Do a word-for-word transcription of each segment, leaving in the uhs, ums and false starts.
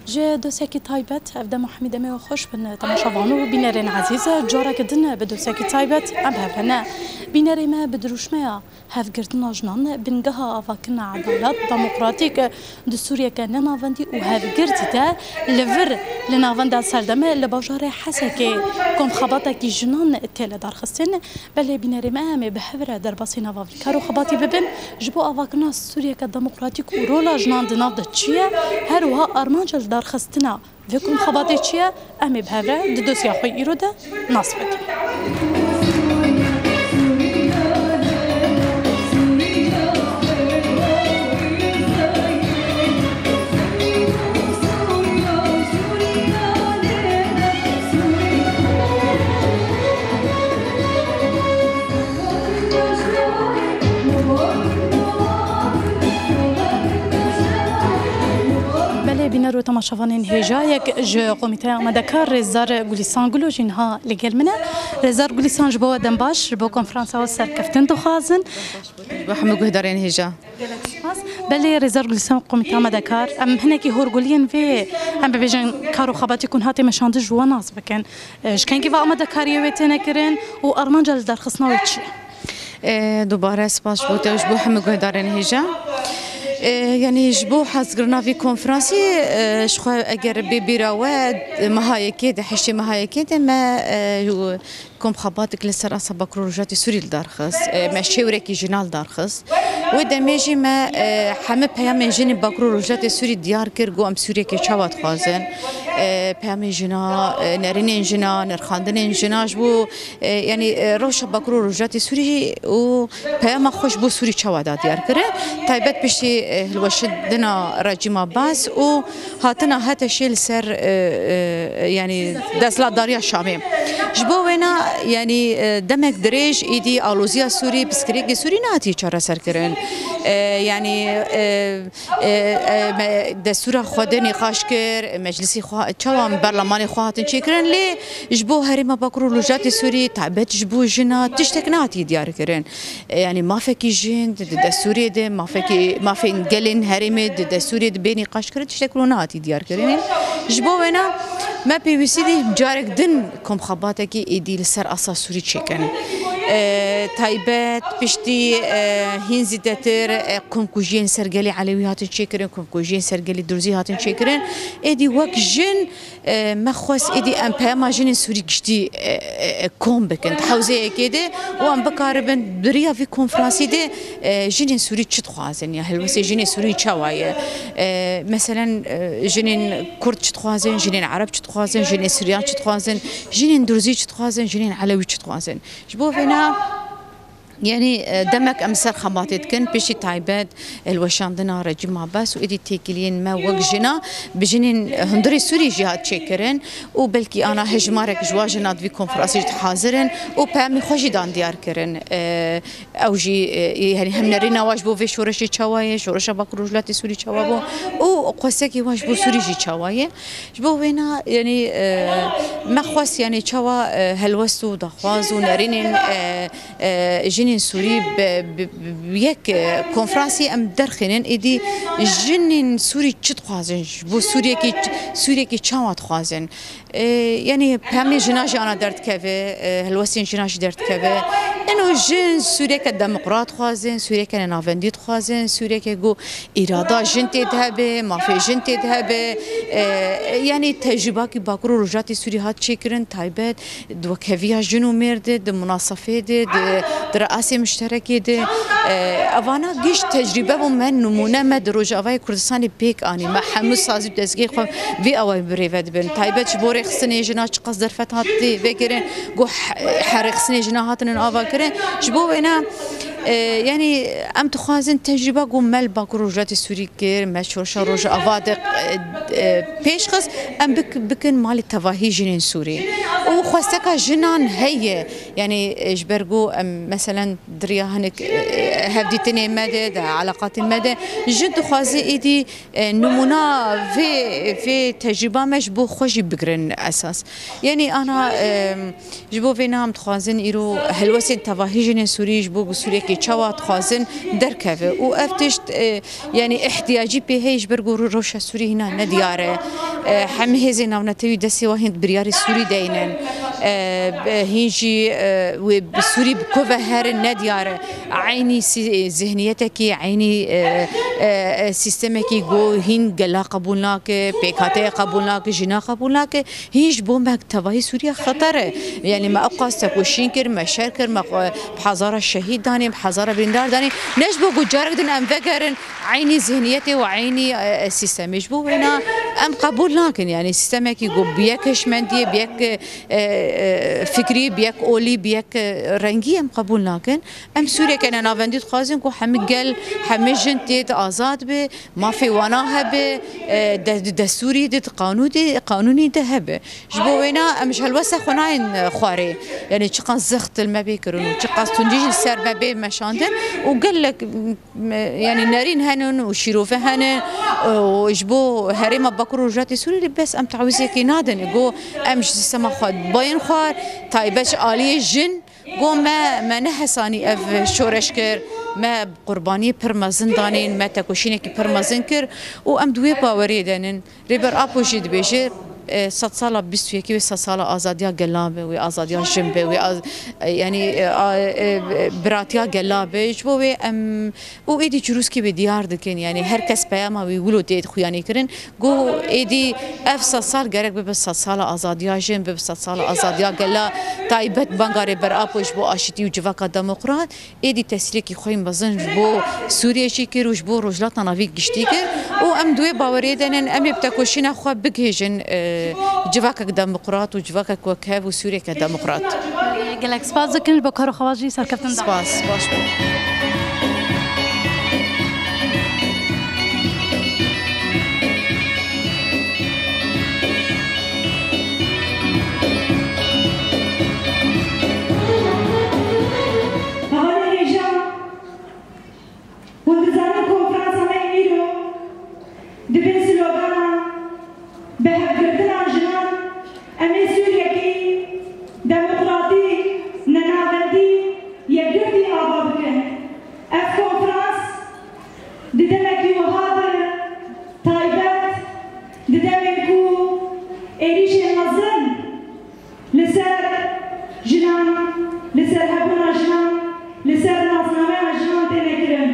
Ji dosyekî taybet, ev dema hemî demê we xweş bin, temaşevan û bînerên ezîz, careke din bi dosyekî taybet em hev re ne. Bînerê me bi dirûşmeya hevgirtina jinan, bingeha avakirina edalet, demokratîk, di Sûriyeke nenavendî û hevgirtî de li vir, li navenda serdemê, li bajarê Hesekê komxebatekî jinan tê lidarxistin. Belê bînerê me, em ê bi hev re derbasî nava vî kar û xebatî bibin. Ji bo avakirina Sûriyeke demokratîk û rola jinan di nav de çi ye, her wiha armanca lidarxistina vê komxebatê çi ye, em ê bi hev re di dosya xwe îro de nas bikin. Belê bîner û temaşevanên hêja, yek ji Komîteya Amadekar Rêzdar Gulîsan Gulo jî niha li gel min e. Rêzdar Gulîsan, ji bo we dem baş, ji bo konferansa we serkeftin dixwazin. Ji bo hemû guhdarên hêja. Belê, Rêzdar Gulîsan, Komîteya Amadekar, em hinekî horguliyên vê, em bibêjin, kar û xebatê ku niha tê meşandin ji we nas bikin. Ji kengî ve amadekariyê wê têne kirin û armanca lidarxistina wê çi ye? E, dubare spas ji bo te û ji bo hemû guhdarên hêja. E, yanî ji bo hazirkirina vî konferansê, e, ji xwe eger bê bîra we, e, meha yekê de, heştê meha yekê de me, e, komxebatek li ser asa Bakur û Rojatê Sûrî li dar xist. E, me şêwrekî jina li dar xist. Wê demê jî me, e, hemî peyamên jinên Bakur û Rojatê Sûrî diyar kir, got em Sûriyekê çawa dixwazin. E, peyamên jina, e, nerînên jina, nirxandinên jina ji bo, e, yanî, e, rewşa Bakur û Rojatê Sûrî û peyama xwe ji bo Sûrî çawa da diyar kirin. Taybet piştî, e, hilweşandina rejîma Baas û hatina HTŞ'ê li ser, e, e, yanî desthilatdariya Şamê. Ji bo wêna, yanî, e, demek dirêj êdî aloziya Sûrî, pirsgirêkê Sûrî nehatî çareserkirin. E, yanî, e, e, e, me destûra Xwedê nîqaş kir, meclisî xwe, çawa berlemanê xwe hatin çêkirin, lê ji bo herêma Bakur û Rojatê Sûrî, taybet ji bo jina tiştek nehatî diyarkirin. E, yanî mafekî jin di, di destûrê de, mafekî, mafên gelên herêmê di destûrê de bê nîqaşkirin, tiştek wilo nehatî diyarkirinê. Ji bo wêna me pêwîstî dî carek din komxebatekî êdî li ser asa Sûrî çêkin. E, taybet piştî, e, hîn zîdetir, e, komkujiyên ser gelê Elewî hatin çêkirin, komkujiyên ser gelê Durzî hatin çêkirin. Êdî wek jin, e, me xwest êdî em peyama jinên Sûrî giştî, e, e, e, kom bikin di hewzeyekê de û em bikaribin bi riya vî konferansî de, e, jinên Sûrî çi dixwazin ya helwestê jinê Sûrî çawa ye? E, meselen, e, jinên Kurd çi dixwazin, jinên Ereb çi dixwazin, jinên Siryan çi dixwazin, jinên Durzî çi dixwazin, jinên Elewî çi dixwazin? Ji bo vêna, yanî, e, demek em ser xebatê dikin, piştî taybet hilweşandina rejîma Baas û êdî têkiliyên me wek jina bi jinên hundirê Sûrî jî hat çêkirin û belkî ana hejmarek ji wan jina di vî konferansê jî hazir in û peyamê xwe jî dan diyar kirin. E, ew jî, e, yanî hem nerîna wan ji bo vê şoreşê çawa ye, şoreşa Bakur Rojhilatê Sûrî çawa bû û xwestekê wan ji bo Sûrî jî çawa ye. Ji bo wêna, yanî, e, me xwest, yanî, çawa, e, helwest û daxwaz û nerînên, e, e, jinên Sûrî bi, bi, bi yek, e, konferansê em derxînin, êdî jinên Sûrî çi dixwazin, ji bo Sûriyekê, Sûriyekê çawa dixwazin? E, yanî, peyamê jina jî ana derdikeve, e, helwestên jina jî derdikeve. Eno jin Sûriyeke demokrat dixwazin, Sûriyeke nenavendî dixwazin, Sûriyeke ku Îrada jin tê de hebe, mafê jin tê de hebe. E, yanî tecrîbakî Bakur û Rojatê Sûrî hat çêkirin, taybet di wekheviya jin û mêr de, di munasefê de, di, di reasê mişterekê de. E, evana giş tecrîbe bû me, nimûne me di Rojavayê Kurdistanê pêk anî. Me hemû sazî û dezgehê xwe vê awayî birêve dibin. Taybet ji bo rêxistinê jina çiqas derfet hat tê vekirin, ku he-, her rêxistinê jina hatinin avakirin. Ji bo wêna, e, yanî em dixwazin tecrîba ku me li Bakur Rojhilatê Sûrî kir, me şoreşa Rojava de, e, e, pêş xist, em bik-, bikin malê tevahî jinên Sûrî. Û xwesteka jinan heye, yanî, e, ji ber ku em, meselen, di riya hinek, e, hevdîtinê me de, di eleqatên me de, jin dixwaze êdî, e, nimûna vê, vê tecrîba me ji bo xwe jî bigirin esas. Yanî ana, e, Ji bo vê ne em dixwazin îro helwestên tevahî jinên Sûrî ji bo ku Sûriyek Çawa dixwazin derkeve û ev tişt, e, yanî ihtiyacî pê heye ji ber ku rewşa Sûriyê hîna nediyar e. E, hemî hêzên navnetewî destê wan hîn biryarê Sûrî deynin. E, be-, hîn jî, e, wê bi Sûrî bi ku ve herin nediyar e. Eynî sî-, zihniyetekî, eynî, e, e, e, sîstemekî ku hîn gela qebûl nake, pêkhateye qebûl nake, jina qebûl nake. Hîn ji bo me tevahî Sûriye xeter e. Yanî me ewqas tekoşîn kir, me şer kir, me xwe bi hezara şehîd danîn, bi hezara birîndar danîn. Ne ji bo ku carek din em vegerin eynî zihniyetê û eynî, e, e, sîstemê. Ji bo wêna em qebûl nakin. Yanî sîstemekî ku bi yek hişmendiyê, bi yek, e, e, fikrî, bi yek olî, bi yek, e, rengî em qebûl nakin. Em Sûriyeke nenavendî dixwazin ku hemî gel, hemî jin tê de azad be. Mafê wana hebe, e, de-, di destûrî de, di qanûdê-, qanûnî de hebe. Ji bo wêna em ji helwesta xwe nayên, e, xwarê. Yanî çiqas zext li me bê kirin û çiqas tundî jî li ser me bê meşandin û gelek, m-, m-, yanî nerîn henin û şîrove henin û ji bo herêma Bakur û Rojhilatê Sûriyê bes em tawîzekê nadin. Go em ji sîstema xwe bayên xwar, taybet ji aliyê jin. Go me, me nehesanî ev şoreş kir, me qurbaniyê pir mezin danîn, me tekoşînekî pir mezin kir û em di wê baweriyê de nin. Rêber Apo jî dibêje, e, sedsala bîst û yekê wê sedsala azadiya gelan be, wê azadiya jin be, wê az-, e, yanî, e, a, e, biratiya gelan be. Ji bo wê em Û êdî çirûskî wê diyar dikin, yanî her kes peyama wî wilo tê xuyanî kirin. Go êdî ev sedsal gerek bibe sedsala azadiya jin, bibe sedsala azadiya gela, taybet banga Rêber Apo ji bo aşitî û civaka demokrat. Êdî tesîrekî xwe yî mezin ji bo Sûriyê jî kir û ji bo Rojhilata Navî giştî kir. Û em di wê baweriyê de nin, em ê bi tekoşîna xwe bigihêjin, e, civakek demokrat û civakek wekhev û Sûriyeke demokrat. Gelek spas dikin ji bo kar û xewa jî serkeftin da. Spas, baş be. Hevalên hêja, hûn dizanin konferansa me îro dibin slogana bi hevgirtina jinan, em ê Sûriyekî demokratî, nenavendî, yekgirtî ava bikin. Ev konferans di demekî wiha de taybet, di demên ku êrîşên mezin li ser jinan, li ser hebûna jinan, li ser nasnameya jinan têne kirin.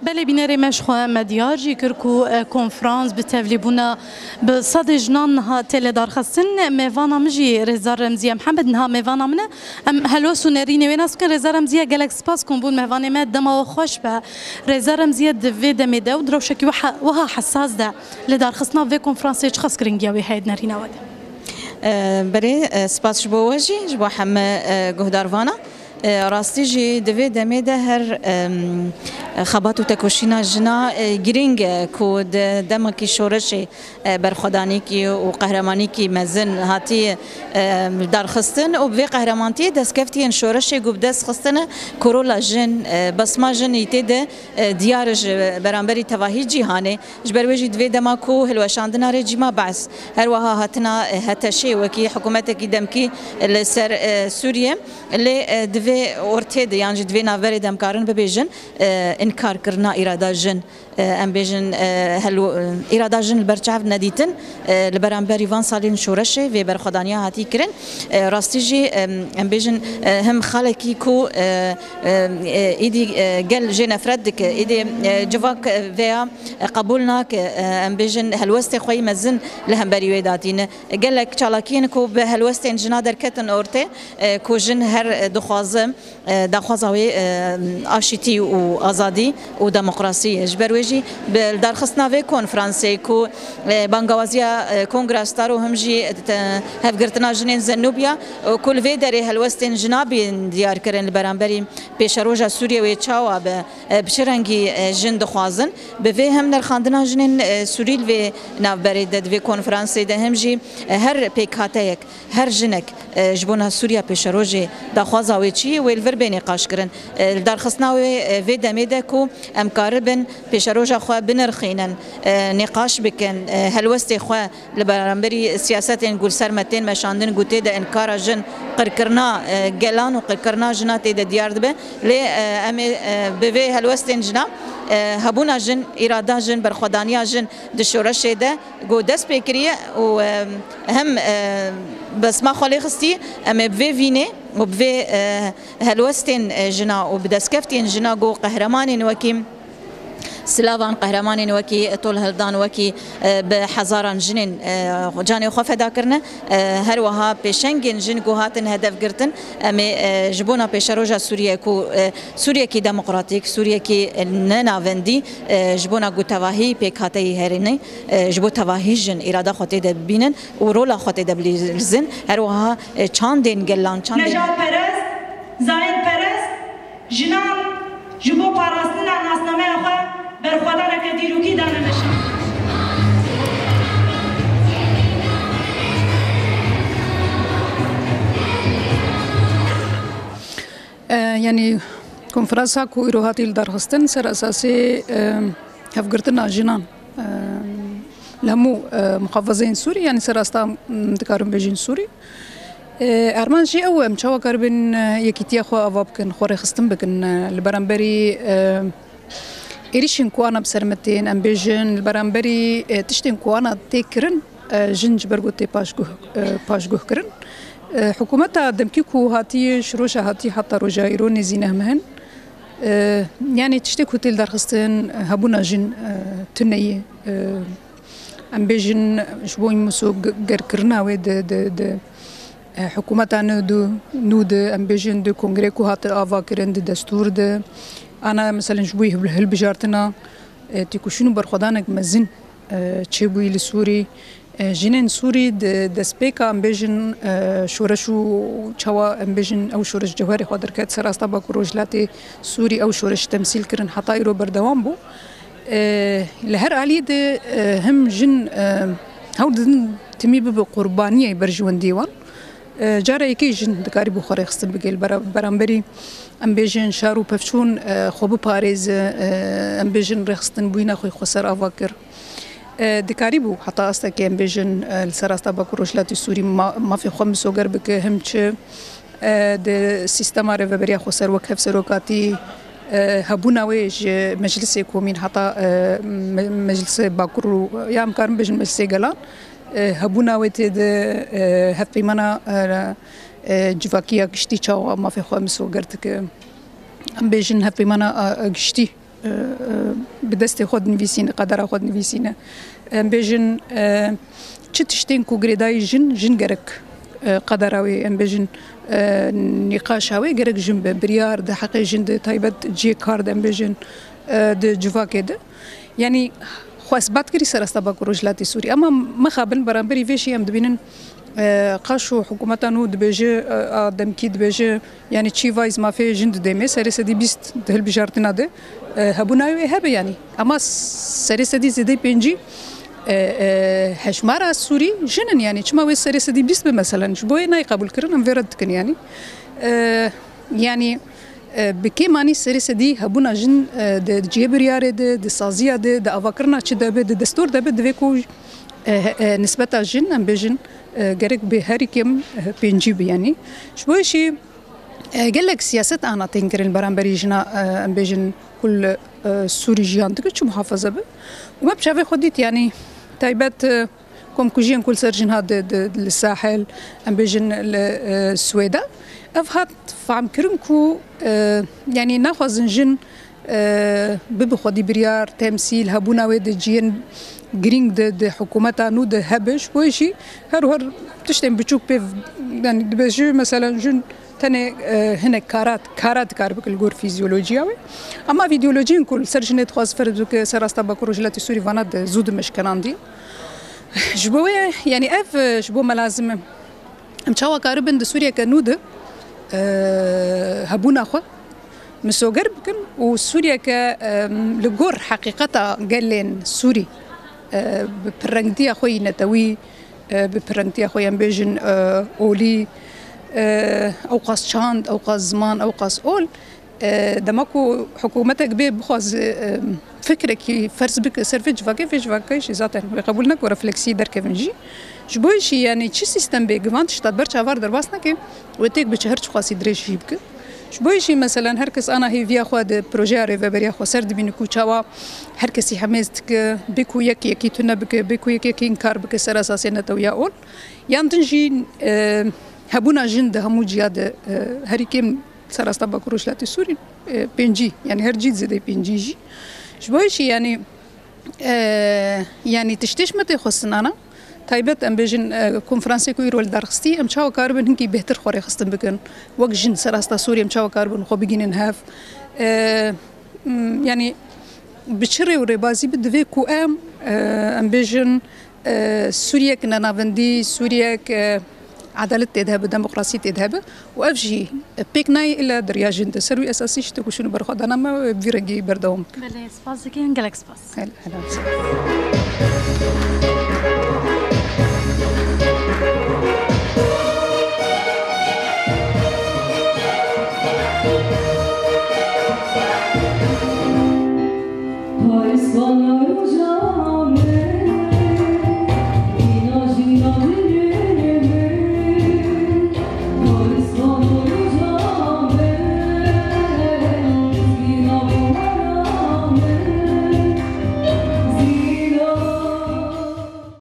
Belê bînerê me ji xwe me diyar jî kir ku, e, konferans bi tevlîbûna bi sedê jinan niha tê lêdarxistin. Mêvana min jî Rêzdar Remziye Mihemed niha mêvana min e. Em helwest û nerînê wê nas bikin. Rêzdar Remziye, gelek spas ku hûn bûn mêvanê me. Dema we xweş be. Rêzdar Remziye, di vê demê de û di rewşekî wiha, wiha hesas de lêdarxistina vê konferansê çiqas giringiya wê heye di nerîna we de? E, berê, e, spas ji bo we jî, ji bo heme, e, guhdarvana. E, rastî jî di vê demê de her, em, xebat û tekoşîna jina, e, girîng e ku di demekî şoreşê, e, berxwedanîkî û qehremanîkî mezin hatiye, e, darxistin û bi vê qehremantiye destkeftiyên şoreşê ku bi dest xistine ku rola jin, e, besma jin î tê de, e, diyar e ji beramberî tevahî cîhanê. Ji ber wê jî di vê dema ku hilweşandina rejîma Be's her wiha hatina, e, HTŞ'ê wekî hikûmetekî demkî li ser, e, Sûriye, lê, e, di vê ortê de yan jî di vê navberê de em karin bibêjin, e, înkarkirina îrada jin, e, em bêjin, e, helo-, e, îrada jin li ber çav nedîtin, e, li beramberî van salên şoreşê vê berxwedaniya hatî kirin. E, rastî jî, em, em bêjin, e, him xalekî ku, e, e, e, îdî, e, gel jê nefret dike, îdî, e, civak, e, vêya, e, qebûl nake, e, em bêjin helwestê xwe yî mezin li hemberî wê datîne. Gelek çalakiyên ku bi helwestên jina derketin ortê, e, ku jin her, e, dixwaze, e, daxwaza wê, e, aşîtî û azadî û demokrasî ye. Ji ber wê jî bi lidarxistina vê konferansê ku, e, bangawaziya, e, Kongra Star û him jî te-, hevgirtina jinên Zenûbiya, e, ku li vê derê helwestên jina bên diyar kirin li beramberî pêşeroja Sûriye wê çawa be, e, bi çi rengî, e, jin dixwazin. Bi vê hem nirxandina jinên, e, Sûrî li vê navberê de, di vê konferansê de hem jî, e, her pêkhateyek, her jinek, e, ji bona Sûriya pêşerojê daxwaza wê çi Wê li vir bê nîqaş kirin. E, li darxistina wê, e, vê demê de ku em karibin pêşeroja xwe binirxînin, e, nîqaş bikin, e, helwestê xwe li beramberî siyasetên ku li ser me tên meşandin, ku tê de inkara jin, qirkirina, e, gelan û qirkirina jina tê de diyar dibe. Lê, e, em ê, e, bi vê helwestên jina, e, hebûna jin, îrada jin, berxwedaniya jin di şoreşê de ku dest pê kiriye û, e, hem, e, besma xwe lê xistî, em ê bi vê vînê û bi vê, e, helwestên, e, jina û bi destkeftiyên jina ku qehremanên wekî Silavan, qehremanên wekî Tol Hildan, wekî, e, bi hezaran jinên, e, canê xwe feda kirine. E, her wiha pêşengên jin ku hatin hedef girtin, em ê, e, ji bona pêşeroja Sûriye ku, e, Sûriyekî demokratîk, Sûriyekî ne navendî, e, ji bona ku tevahî pêkhateyî herênê, e, ji bo tevahî jin îrada xwe tê de bibînin û rola xwe tê de bilîzin. Her wiha, e, çandên gelan, çandên Nejatperest, zayendperest, jinan ji bo parastina nasnameya xwe berxwedaneke dîrokî dane meşan. E, yanî konferansa ku îro hatî lidarxistin ser esasê, e, hevgirtina jinan, e, li hemû, e, muxafazeyên Sûrî, yanî ser asta, m, dikarin bêjin Sûrî. E, armanc jî ew e, em çawa karibin, e, yekîtiya xwe ava bikin, xwe rêxistin bikin, e, li beramberî, e, êrîşên ku ana bi ser me tên, em bêjin, li beramberî, e, tiştên ku ana tê kirin, e, jin ji ber ku tê paşguh, e, paşguh kirin. E, hikûmeta demkî ku hatiye, ji roja hatî heta roja îro nêzî neh meh in. E, yanî tiştê ku tê lidarxistin, e, hebûna jin, e, tune ye. E, em bêjin, ji bo misogerkirina wê di, di, di, e, hikûmeta nû di, nû di, em bêjin di kongrê ku hate avakirin, di destûr di. Ana, meselen, ji bo hilb-, hilbijartina, e, têkoşîn û berxwedanek mezin, e, çêbûyî li Sûrî. E, jinên Sûrî di destpêka, em bêjin, e, şoreş û çawa, em bêjin, ew şoreş cewherê xwe derket, ser asta Bakur Rojhilatê Sûrî ew şoreş temsîl kirin, heta îro berdewam bû. E, li her alî de, e, him jin, e, hewl didin timî bibe qurbaniyê berjewendiyê wan. E, cara yekê jin dikarîbû xwe rêxistin bike li bera-, beramberî, em bêjin, şar û pevçûn, e, xwe biparêze, e, em bêjin, rêxistin bûyîna xwe xweser ava kir. E, dikarîbû heta astekê, em bêjin, e, li ser asta Bakur Rojhilatê Sûrî ma-, mafê xwe misoger bike, him çi, e, di sîstema rêveberiya xweser wek hevserokatî, e, hebûna wê ji Meclisê Komîn heta, e, me-, Meclisê Bakur û ya em karin bêjin Meclisê Gelan, e, hebûna wê tê de, e, hevpeymana, e, e, civakî ya giştî çawa mafê xwe misoger dike. Em bêjin hevpeymana, e, giştî, e, e, bi destê xwe dinivîsîne, qedera xwe dinivîsîne. Em bêjin, e, çi tiştên ku girêdayî jin, jin gerek, e, qedera wê, em bêjin, e, nîqaşa wê gerek jin be. Biryar di heqê jin de, taybet cihê kar de, em bêjin, e, di civakê de. Yanî xwe isbat kirî ser asta Bakur Rojhilatê Sûrî. Ema mixabin beramberî vê jî em dibînin, e, qaşo hikûmeta nû dibêje, e, a demkî dibêje, yanî çî vayz mafê jin didême, serê sedî bîst di hilbijartina de, e, hebûna wê hebe yanî. Ema serê sedî zêdeyî pêncî, e, e, hejmara Sûrî jin in yanî. Çima wê serê sedî bîst be meselen? Ji bo yê nayê qebûl kirin, em vê red dikin yanî. E, yanî, e, bi kêmanî serê sedî hebûna jin, e, di cihê biryarê de, di saziya de, di avakirina çi de be, di destûr de be, divê ku, e, e, nisbeta jin, em bêjin, e, gerek bi herî kêm, e, pêncî be yanî. Ji bo yê jî, e, gelek siyaset ana tên kirin li beramberî jina, e, em bêjin ku li, e, Sûrî jiyan dike, çi muhafaza be. Û me bi çavê xwe dît, yanî taybet, e, komkujiyên ku li ser jin hat di, di, li Sahel, em bêjin li, e, Swêda. Ev hat famkirin ku, e, yanî naxwazin jin, e, bibe xwedî biryar, temsîl, hebûna wê di cihên girîng de, di hikûmeta nû de hebe. Ji bo yê jî her û her tiştên biçûk pê, yanî dibêje, meselen, jin tenê, e, hinek kara, kara dikar bike li gor fîzyolojiya wê. Ama ev îdeolojiyên ku li ser jinê dixwaze ferz bike, ser asta Bakur Rojhilatê Sûrî vana de zû dimeşkenandî. Ji bo wê, yanî ev, e, ji bo me lazim e. Em çawa karibin di Sûriyeke nû de, e, hebûna xwe misoger bikin û Sûriyeke, e, li gor heqîqeta gelên Sûrî, e, bi pirrengtiya xwe yî netewî, e, bi pirrengtiya xwe yên bêjin, e, olî, E, ew qas çand, ew qas ziman, ew qas ol. E, dema ku hikûmetek bê bixwaze, e, fikrekî ferz bike ser vê civakê, vê civakê jî zaten wê qebûl neke, refleksî derkevin jî. Ji bo jî, yanî çi sîstem bê, gi van tişta ber çavar derbas neke, wê têk biçe her çiqasî dirêj jî bike. Ji bo jî, meselen, her kes ana hêviya xwe di projeya rêveberiya xwe ser dibîne ku çawa her kesî hemêz dike, bê ku yek yekî tune bike, bê ku yek yekî înkar bike ser esasê netewiya ol. Yan din jî, e, hebûna jin di hemû ciya de, e, herî kêm ser asta Bakur Rojhilatê Sûrî, e, pêncî, yanî her cî zêdeyî pêncî jî. Ji bo jî, yanî, e, yanî tiştê ji me tê xwestin ana, taybet em bêjin, e, konferansê ku îro li dar xistî, em çawa karibin hinkî bêhtir xwe rêxistin bikin. Wek jin ser asta Sûrî em çawa karibin xwe bigînin hev. E, m, yanî bi çi rê û rêbazî bi divê ku em, e, em bêjin, e, Sûriyek nenavendî, Sûriyek, e, edalet tê de hebe, demokrasî tê de hebe û ev jî pêk nayê illa di riya jin de. Ser wî esasî ji têkoşîn û berxwedana me bi vî rengî berdewam bike. Belê, spas dikin, gelek spas. Hel-, helal.